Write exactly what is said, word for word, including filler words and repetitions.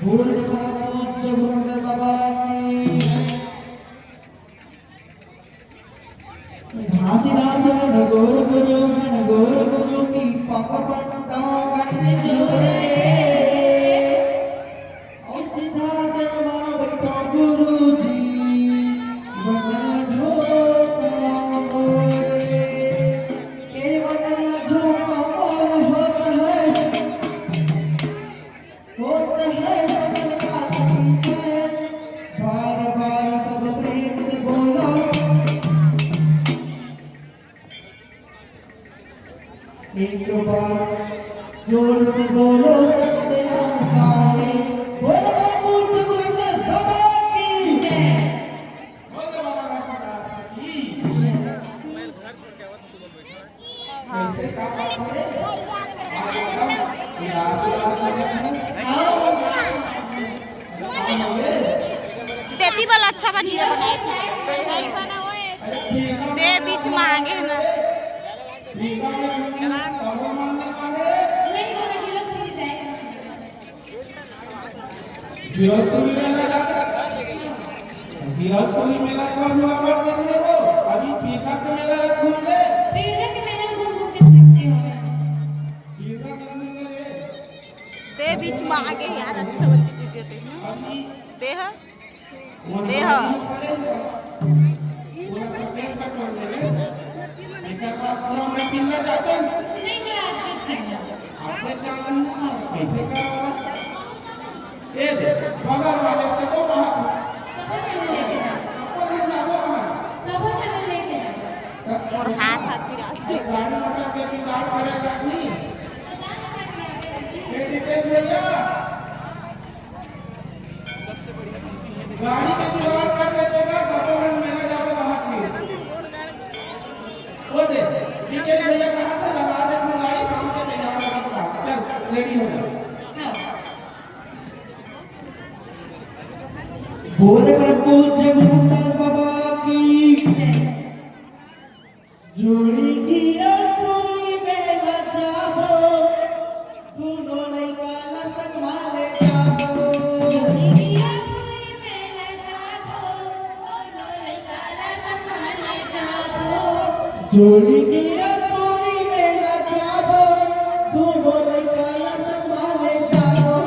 बोल दे बाबा, जय गुरुदेव बाबा की। घासीदास घनघोर गुरु, घनघोर गुरु की पग पत्ता गन जोरे। और सीधा से मारो बैठो गुरु जी, वंदन झोंका मोरे। के वंदन झोंका मोर होत है, होत है सकल काल की जय। बार बार सब प्रेम से बोलो। एक बार जोर से बोलो सत्यनारायण। बोलो पूज्य गुरु घासीदास बाबा की जय। बोलो बाबा घासीदास की। कैसे का बात है? बेटी वाला अच्छा बनी है, बनाए थी। दे बीच में आगे है ना। गिरौदपुरी मेला, गिरौदपुरी मेला कौन हुआ करते थे वो? अभी पीका के मेला ला घूम ले। पीका के मेला घूम घूम के थकते हो। पीका के मेला ले। दे बीच में आगे यार, अच्छा बन के चीज देते हैं। अभी दे हा। दे हा। कैसे का? ए दे, बगल वाले से तो कहा। और हाथ हाथ गिरा। गाड़ी मोटर के जुगाड़ करेगा नहीं। ए दीपेश भैया, गाड़ी के जुगाड़ कर देते का, सफरगंज मेला जावे वहाँ से। वो दे, विकेश भैया कहा था, लगा दे तू गाड़ी, शाम के तैयार होने का। चल, रेडी हो जा। बोल कर पूज्य गुरुदास बाबा की। जोड़ी गिरौदपुरी मेला जाबो, दूनो लइका ला संगमा ले जाबो। जोड़ी गिरौदपुरी मेला जाबो, दूनो लइका ला संगमा ले जाबो।